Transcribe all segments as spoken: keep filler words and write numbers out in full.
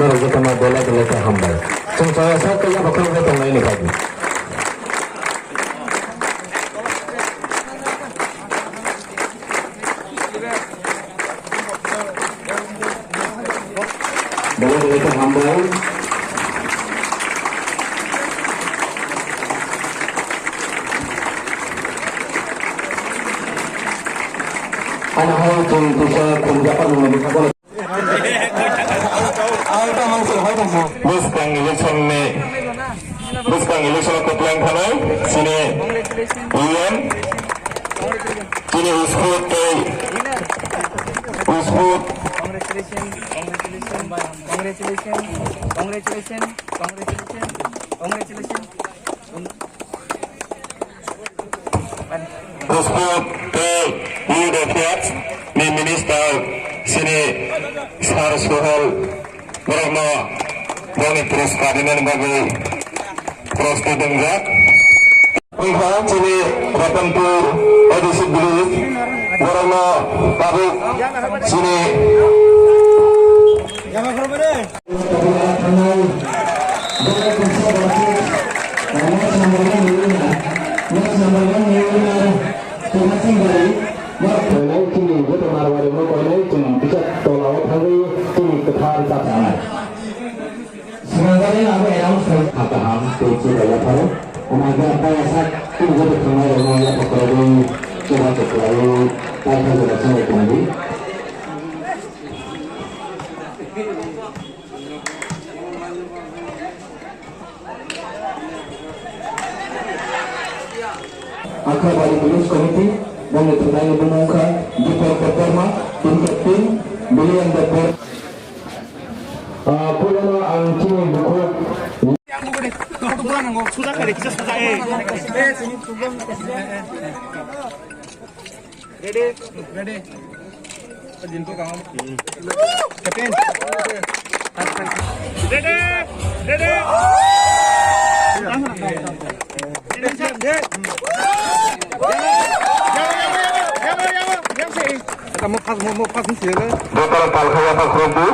Norok jotono belai belai khe hambai. Chwng chaya sak khe yaphang khe tongnai ni kha. Belai belai khe hambai. Ano hai chwng kisa khum japar nungni bwkha. Bwskang election ni, bwskang election o kwpleng thanai chini U M, chini sport tei sport. Congratulations, congratulations, congratulations, congratulations, congratulations, congratulations. Sport tei Youth Affairs ni Minister chini Sir Sohel borokno boni puruskar rinani bagwi prosti dwngjak. Wngkha chini Ratanpur A D C village borokno tabuk chini Chini joto Marwari no koinai chwng kisa tola o thangwi chini kwthar chapsanai. Swnamjani abo announce khai. Hakha ham tei chuba yapharo. Omo hai khe ang kaya sak chini joto thangnairokno yaphak kwrwgwi chubachu kwlaiwi taithai jora chwnai tongdi. Akhabari Village Committee, bongni thwngnaini bumung wngkha Dipak Debbarma, team captain, William Debbar. Ah, puilano ang chini bukhuk. Ready? Ready? Captain. Ready? Ready? Mo pas, mo pas ni sila. Botol palkhaya pa khurumbu.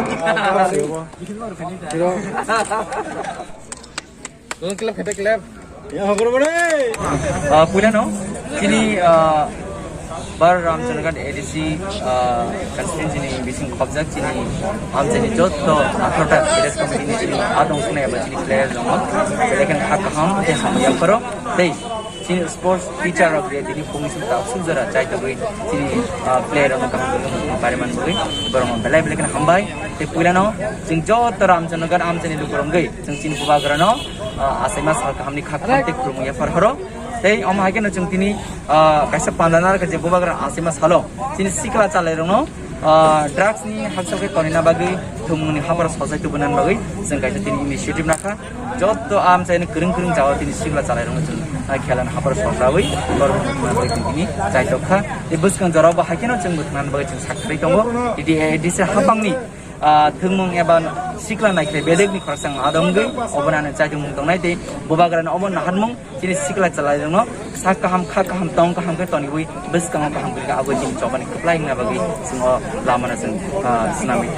Clap, clap, clap. Ah, puilano, chini, ah, Bar Ramchandraghat A D C, ah, constituency ni bising khobjak chini amchaini joto atharo ta village committee ni chini adong sunai eba chini player dong. Belai kheno kha kaham tei hamya pharo tei chini sports teacher rok je tini phungni simi ta suk jora chai togwi chini, ah, player rok kaham khe bari man bwgwi borok belai belai kheno hambai. Tei puilano chwng joto Ramchandraghat amchaini lukurok wngwi chwng chini bubagrano, ah, achaima sal kahamni kha kaham tei khulumung yaphar horo. Tei omo hai kheno chwng tini, ah, kaisa panda narwkha je bubagra achaima salo chini sikla chalairokno, ah, drugs ni hakchal khe tonina bagwi thwngmungni hapharo sochai tubunani bagwi chwng kaisa tini initiative nakha. Joto amchaini kwrwng kwrwng jagao tini sikla chalairokno chwng, ah, khelani hapharo sochawi borokno tini chaitok kha. Tei bwskang jorao bo hai kheno chwng bwthanani bagwi chwng sakthai tongo. Tini A D C hapangni ah, thwngmung eba sikla naikhe bedekni khoroksa wng adong wngwi obono ano chaitongmung tongnai tei bubagrani omo naharmung chini sikla chalairokno sak kaham kha kaham tong kaham khe toniwi bwskango kaham khe aboni chini chobani kwplai wngna bagwi chwng o lamano chwng, ah, swnamwi.